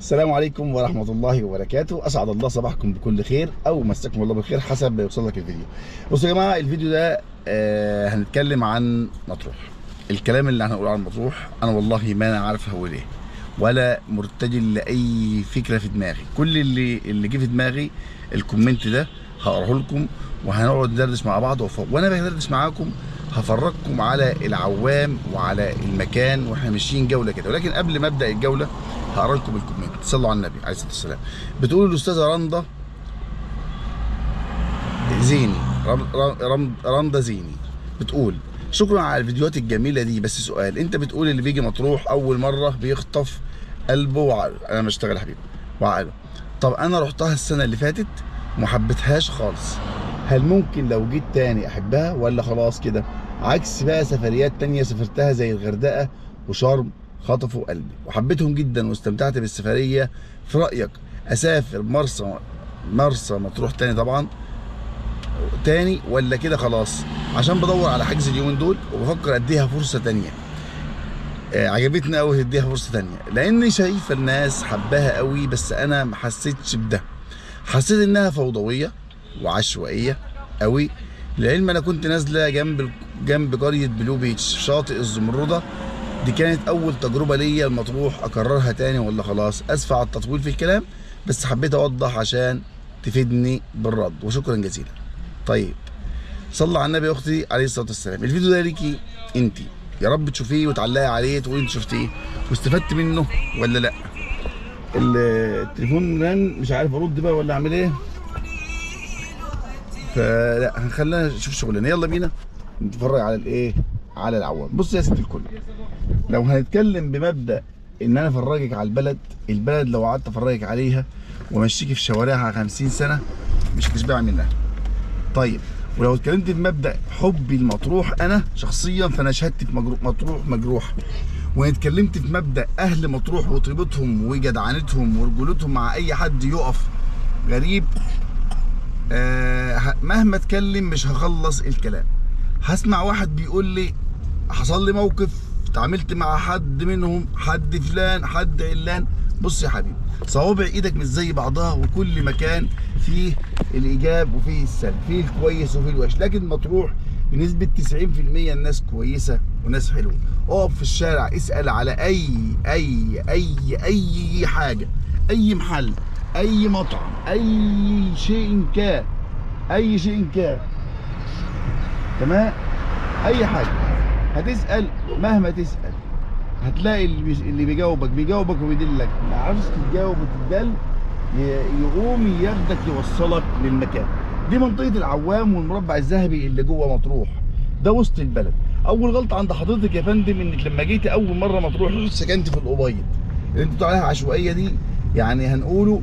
السلام عليكم ورحمة الله وبركاته. أسعد الله صباحكم بكل خير أو مساكم الله بالخير حسب ما يوصل لك الفيديو. بصوا يا جماعة، الفيديو ده هنتكلم عن مطروح. الكلام اللي هنقوله عن مطروح أنا والله ما أنا عارف هو ليه، ولا مرتجل لأي فكرة في دماغي. كل اللي جه في دماغي ال comment ده هقراه لكم، وهنقعد ندردش مع بعض. وأنا بدردش معاكم هفرجكم على العوام وعلى المكان واحنا ماشيين جولة كده. ولكن قبل ما ابدا الجولة هقرا لكم ال comment. صلوا على النبي عليه الصلاة والسلام. بتقول الاستاذة رندا زيني، رندا زيني، بتقول شكرا على الفيديوهات الجميلة دي، بس سؤال، انت بتقول اللي بيجي مطروح اول مرة بيخطف قلبه وعقله. انا مش اشتغل يا حبيبي وعقله. طب انا رحتها السنة اللي فاتت وما حبيتهاش خالص، هل ممكن لو جيت تاني احبها ولا خلاص كده؟ عكس بقى سفريات تانية سافرتها زي الغردقة وشرم، خطفوا قلبي وحبيتهم جدا واستمتعت بالسفرية. في رأيك اسافر مرسى مطروح تاني؟ طبعا تاني ولا كده خلاص؟ عشان بدور على حجز اليومين دول وبفكر اديها فرصة تانية. عجبتني قوي اديها فرصة تانية لاني شايفة الناس حباها قوي، بس انا ما حسيتش بده. حسيت انها فوضوية وعشوائية قوي. للعلم انا كنت نازلة جنب قرية بلو بيتش شاطئ الزمردة. دي كانت اول تجربة ليا المطروح، اكررها تاني ولا خلاص؟ اسف على التطويل في الكلام، بس حبيت اوضح عشان تفيدني بالرد، وشكرا جزيلا. طيب صلى على النبي يا اختي عليه الصلاة والسلام. الفيديو ده ليكي انت، يا رب تشوفيه وتعلقي عليه تقولي انت شفتيه واستفدت منه ولا لا. التليفون رن، مش عارف ارد بقى ولا اعمل ايه، فلا هنخلينا نشوف شغلنا. يلا بينا نتفرج على الايه، على العوام. بص يا ست الكل، لو هنتكلم بمبدا ان انا افرجك على البلد، البلد لو قعدت افرجك عليها وامشيكي في شوارعها 50 سنة مش هتشبعي منها. طيب ولو اتكلمت بمبدا حبي المطروح انا شخصيا، فانا شهادتي في مطروح مجروحة. وان اتكلمت في مبدا اهل مطروح وطيبتهم وجدعنتهم ورجولتهم مع اي حد يقف غريب، مهما اتكلم مش هخلص الكلام. هسمع واحد بيقول لي حصل لي موقف، تعاملت مع حد منهم، حد فلان حد علان. بص يا حبيبي، صوابع ايدك مش زي بعضها، وكل مكان فيه الايجاب وفيه السلب، فيه الكويس وفيه الوحش. لكن مطروح بنسبة 90% الناس كويسة وناس حلوة. اقف في الشارع اسأل على اي اي اي اي حاجة، اي محل، اي مطعم، اي شيء كان، اي شيء كان، تمام، اي حاجة هتسأل، مهما تسأل هتلاقي اللي بيجاوبك بيجاوبك وبيدلك. ما عرفتش تجاوب وتدل، يقوم ياخدك يوصلك للمكان. دي منطقة العوام والمربع الذهبي اللي جوه مطروح، ده وسط البلد. اول غلطة عند حضرتك يا فندم انك لما جيت اول مرة مطروح رحت سكنت في الأبيض اللي انت بتقول عليها عشوائية دي، يعني هنقوله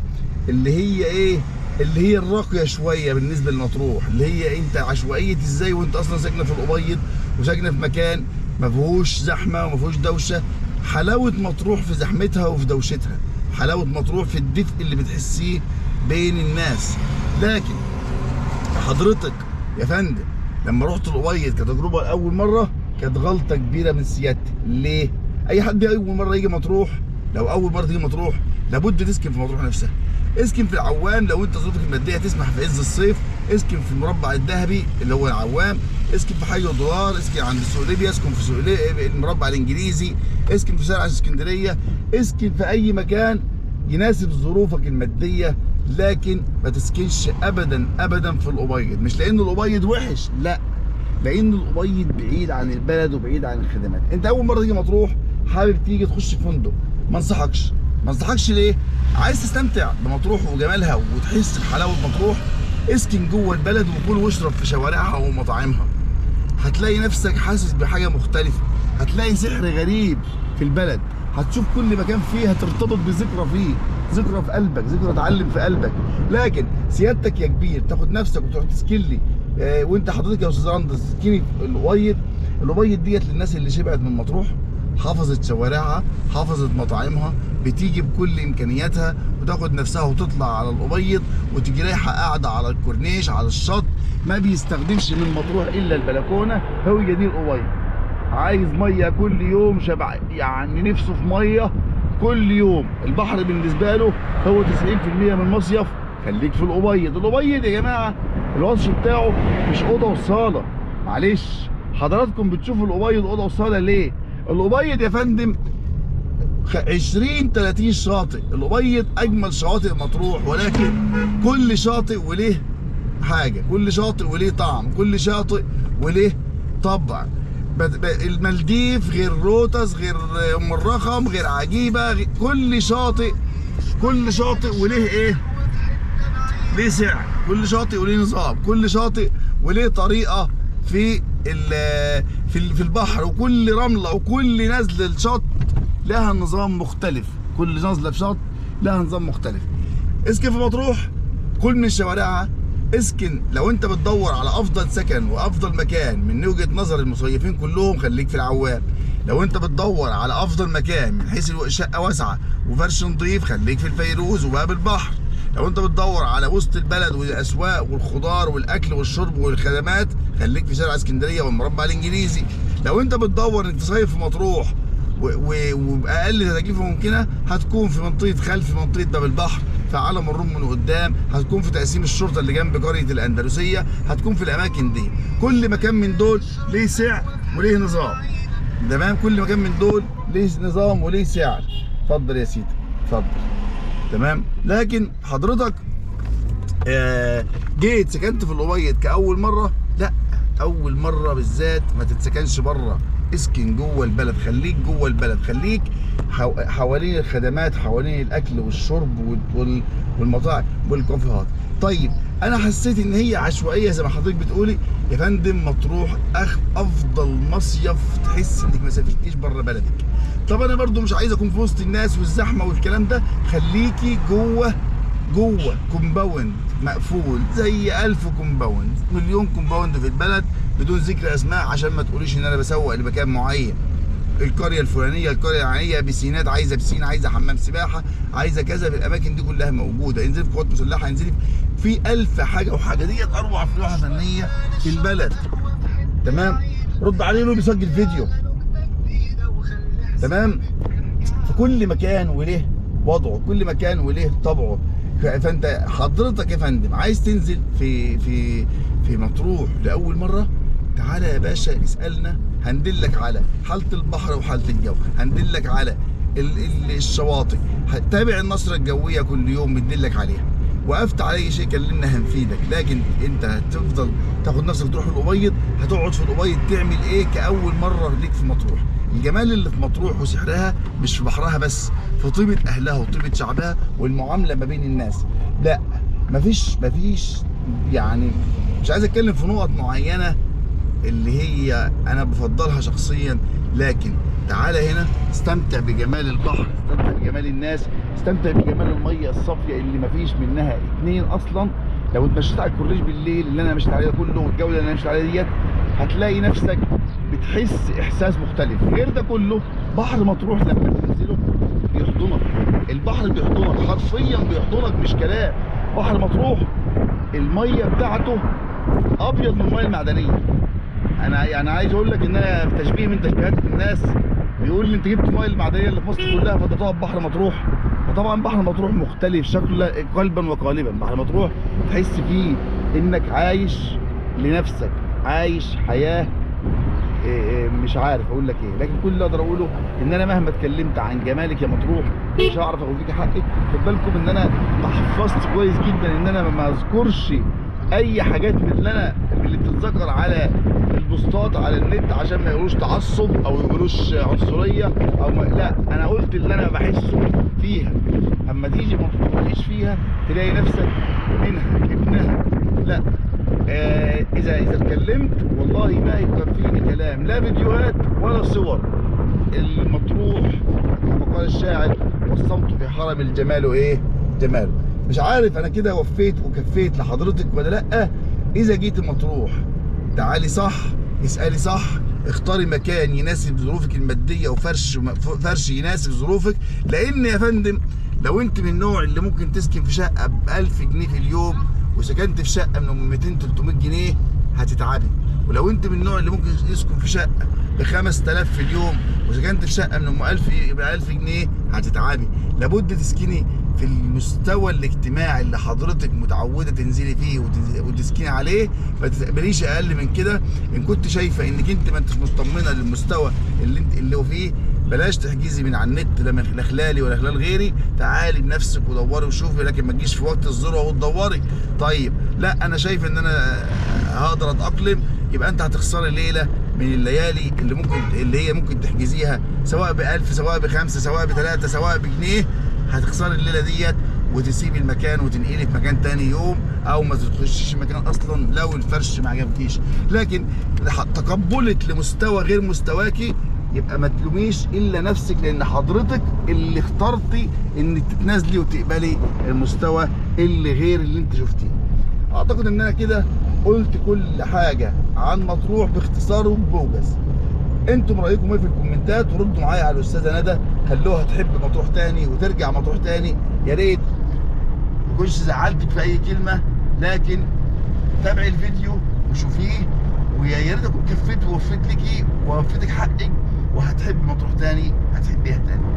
اللي هي ايه، اللي هي الراقية شوية بالنسبة لمطروح، اللي هي انت عشوائية ازاي وانت اصلا ساكنة في الأبيض وساكنة في مكان ما فيهوش زحمة وما فيهوش دوشة. حلاوة مطروح في زحمتها وفي دوشتها، حلاوة مطروح في الدفء اللي بتحسيه بين الناس. لكن حضرتك يا فندم لما رحت الأبيض كتجربة لأول مرة كانت غلطة كبيرة من سيادتك. ليه؟ أي حد أول مرة يجي مطروح، لو أول مرة تيجي مطروح لابد تسكن في مطروح نفسها. اسكن في العوام لو انت ظروفك المادية تسمح في عز الصيف، اسكن في المربع الذهبي اللي هو العوام، اسكن في حي الدولار، اسكن عند سوق ليبيا، اسكن في سوق المربع الانجليزي، اسكن في شارع اسكندرية، اسكن في اي مكان يناسب ظروفك المادية، لكن ما تسكنش ابدا ابدا في الأبيض. مش لان الأبيض وحش، لا، لان الأبيض بعيد عن البلد وبعيد عن الخدمات. انت اول مرة تيجي مطروح حابب تيجي تخش في فندق، ما انصحكش. ما انصحكش ليه؟ عايز تستمتع بمطروح وجمالها وتحس بحلاوه مطروح، اسكن جوه البلد وكل واشرب في شوارعها ومطاعمها. هتلاقي نفسك حاسس بحاجة مختلفة، هتلاقي سحر غريب في البلد، هتشوف كل مكان فيه هترتبط بذكرى فيه، ذكرى في قلبك، ذكرى تعلم في قلبك. لكن سيادتك يا كبير تاخد نفسك وتروح تسكن لي، وانت حضرتك يا استاذ رندا تسكني في الأبيض. الأبيض ديت للناس اللي شبعت من مطروح، حافظت شوارعها، حافظت مطاعمها، بتيجي بكل امكانياتها وتاخد نفسها وتطلع على الأبيض وتيجي رايحة قاعدة على الكورنيش على الشط. ما بيستخدمش من مطروح الا البلكونه، هو دي الأبيض. عايز مية كل يوم، شبع يعني نفسه في مية، كل يوم. البحر بالنسبة له هو 90% من المصيف. خليك في الأبيض. الأبيض يا جماعة الوصف بتاعه مش اوضة وصاله، معلش حضراتكم بتشوفوا الأبيض اوضة وصاله ليه؟ الأبيض يا فندم 20 30 شاطئ. الأبيض اجمل شواطئ مطروح، ولكن كل شاطئ وليه حاجة، كل شاطئ وليه طعم، كل شاطئ وليه طبع. المالديف غير روتس، غير ام الرخم، غير عجيبة، غير كل شاطئ، كل شاطئ وليه ايه؟ ليه سعر، كل شاطئ وليه نظام، كل شاطئ وليه طريقه في في البحر، وكل رملة وكل نزله الشط لها نظام مختلف، كل نزله في شط لها نظام مختلف. اسكن في مطروح، كل من شوارعها اسكن. لو انت بتدور على افضل سكن وافضل مكان من وجهة نظر المصيفين كلهم، خليك في العوام. لو انت بتدور على افضل مكان من حيث الشقة واسعة وفرش نظيف، خليك في الفيروز وباب البحر. لو انت بتدور على وسط البلد والاسواق والخضار والاكل والشرب والخدمات، خليك في شارع اسكندرية والمربع الانجليزي. لو انت بتدور انك تصيف في مطروح وباقل تكلفة ممكنة، هتكون في منطقة خلف منطقة باب البحر، في عالم الروم من قدام، هتكون في تقسيم الشرطة اللي جنب قرية الاندلسيه، هتكون في الاماكن دي. كل مكان من دول ليه سعر وليه نظام، تمام؟ كل مكان من دول ليه نظام وليه سعر. اتفضل يا سيدي، اتفضل. تمام. لكن حضرتك جيت سكنت في الأبيض كأول مرة، لا، أول مرة بالذات ما تتسكنش بره، اسكن جوه البلد، خليك جوه البلد، خليك حوالين الخدمات، حوالين الأكل والشرب والمطاعم والكافيهات. طيب أنا حسيت إن هي عشوائية زي ما حضرتك بتقولي يا فندم. مطروح أفضل مصيف تحس إنك ما سافرتيش بره بلدك. طب أنا برضو مش عايز أكون في وسط الناس والزحمة والكلام ده، خليكي جوه compound مقفول زي 1000 compound، مليون compound في البلد، بدون ذكر اسماء عشان ما تقوليش ان انا بسوق لمكان معين. القرية الفلانية، القرية العلانية، بسينات، عايزه بسين، عايزه حمام سباحة، عايزه كذا، في الاماكن دي كلها موجودة. انزلي في قوات مسلحة، انزلي في 1000 حاجة وحاجه. ديت اروع لوحة فنية في البلد. تمام. رد عليه له بيسجل فيديو. تمام. في كل مكان وليه وضعه، كل مكان وليه طبعه. فانت حضرتك يا فندم عايز تنزل في في في مطروح لاول مرة، تعالى يا باشا اسالنا، هندلك على حاله البحر وحاله الجو، هندلك على الشواطئ، تابع النشرة الجوية كل يوم بندلك عليها. وقفت على اي شيء كلمنا هنفيدك. لكن انت هتفضل تاخد نفسك تروح الأبيض، هتقعد في الأبيض تعمل ايه كاول مرة ليك في مطروح؟ الجمال اللي في مطروح وسحرها مش في بحرها بس، في طيبة اهلها وطيبة شعبها والمعاملة ما بين الناس. لا، مفيش يعني، مش عايز اتكلم في نقط معينة اللي هي انا بفضلها شخصيا، لكن تعالى هنا استمتع بجمال البحر، استمتع بجمال الناس، استمتع بجمال المية الصافية اللي مفيش منها اتنين اصلا. لو اتمشيت على الكورنيش بالليل اللي انا مشيت عليه ده كله، والجوله اللي انا مشيت عليها ديت، هتلاقي نفسك بتحس احساس مختلف. غير ده كله، بحر مطروح لما تنزله بيحضنك، البحر بيحضنك حرفيا، بيحضنك مش كلام. بحر مطروح المية بتاعته ابيض من المية المعدنية. انا يعني عايز اقول لك ان انا في تشبيه من تشبيهات الناس بيقول لي انت جبت المية المعدنية اللي في مصر كلها فضيتها في بحر مطروح. فطبعا بحر مطروح مختلف شكله قلبا وقالبا. بحر مطروح تحس فيه انك عايش لنفسك، عايش حياة مش عارف اقول لك ايه. لكن كل اللي اقدر اقوله ان انا مهما اتكلمت عن جمالك يا مطروح مش هعرف اقول فيك حقك. خد بالكم ان انا تحفظت كويس جدا ان انا ما اذكرش اي حاجات من اللي بتتذكر على البوستات على النت عشان ما يقولوش تعصب او يقولوش عنصرية او ما... لا، انا قلت اللي انا بحسه فيها. اما تيجي مطروح تعيش فيها تلاقي نفسك منها ابنها. لا، اذا اتكلمت والله ما يكفيني كلام، لا فيديوهات ولا صور. المطروح كما قال الشاعر، والصمت في حرم الجمال ايه؟ جماله. مش عارف انا كده وفيت وكفيت لحضرتك ولا لا. اذا جيت المطروح تعالي صح، اسالي صح، اختاري مكان يناسب ظروفك المادية وفرش فرش يناسب ظروفك. لان يا فندم لو انت من النوع اللي ممكن تسكن في شقه ب 1000 جنيه في اليوم، وسكنت في شقه من 200 300 جنيه، هتتعبي. ولو انت من النوع اللي ممكن يسكن في شقه ب 5000 في اليوم وسكنت في شقه من ام 1000 يبقى 1000 جنيه هتتعبي. لابد تسكني في المستوى الاجتماعي اللي حضرتك متعوده تنزلي فيه وتسكني عليه، ما تقبليش اقل من كده. ان كنت شايفه انك انت ما انتش مطمنه للمستوى اللي انت اللي هو فيه، بلاش تحجزي من على النت، لا من خلالي ولا خلال غيري، تعالي بنفسك ودوري وشوفي، لكن ما تجيش في وقت الذروة وتدوري. طيب لا انا شايف ان انا هقدر اتاقلم، يبقى انت هتخسري ليلة من الليالي اللي ممكن اللي هي ممكن تحجزيها، سواء ب1000 سواء ب5 سواء ب3 سواء بجنيه، هتخسري الليلة ديت وتسيبي المكان وتنقلي في مكان تاني يوم، او ما تخشيش المكان اصلا لو الفرش ما عجبكيش. لكن تقبلك لمستوى غير مستواكي يبقى ما تلوميش الا نفسك، لان حضرتك اللي اخترتي انك تتنازلي وتقبلي المستوى اللي غير اللي انت شفتيه. اعتقد ان انا كده قلت كل حاجة عن مطروح باختصار وبموجز. انتم رايكم ايه في الكومنتات؟ وردوا معايا على الاستاذة ندى، خلوها تحب مطروح تاني وترجع مطروح تاني. يا ريت ما كنتش زعلتك في اي كلمة، لكن تابعي الفيديو وشوفيه، ويا ريت اكون كفيت ووفيت لكي ووفيتك حقك، وهتحب مطروح تاني، هتحبيها تاني.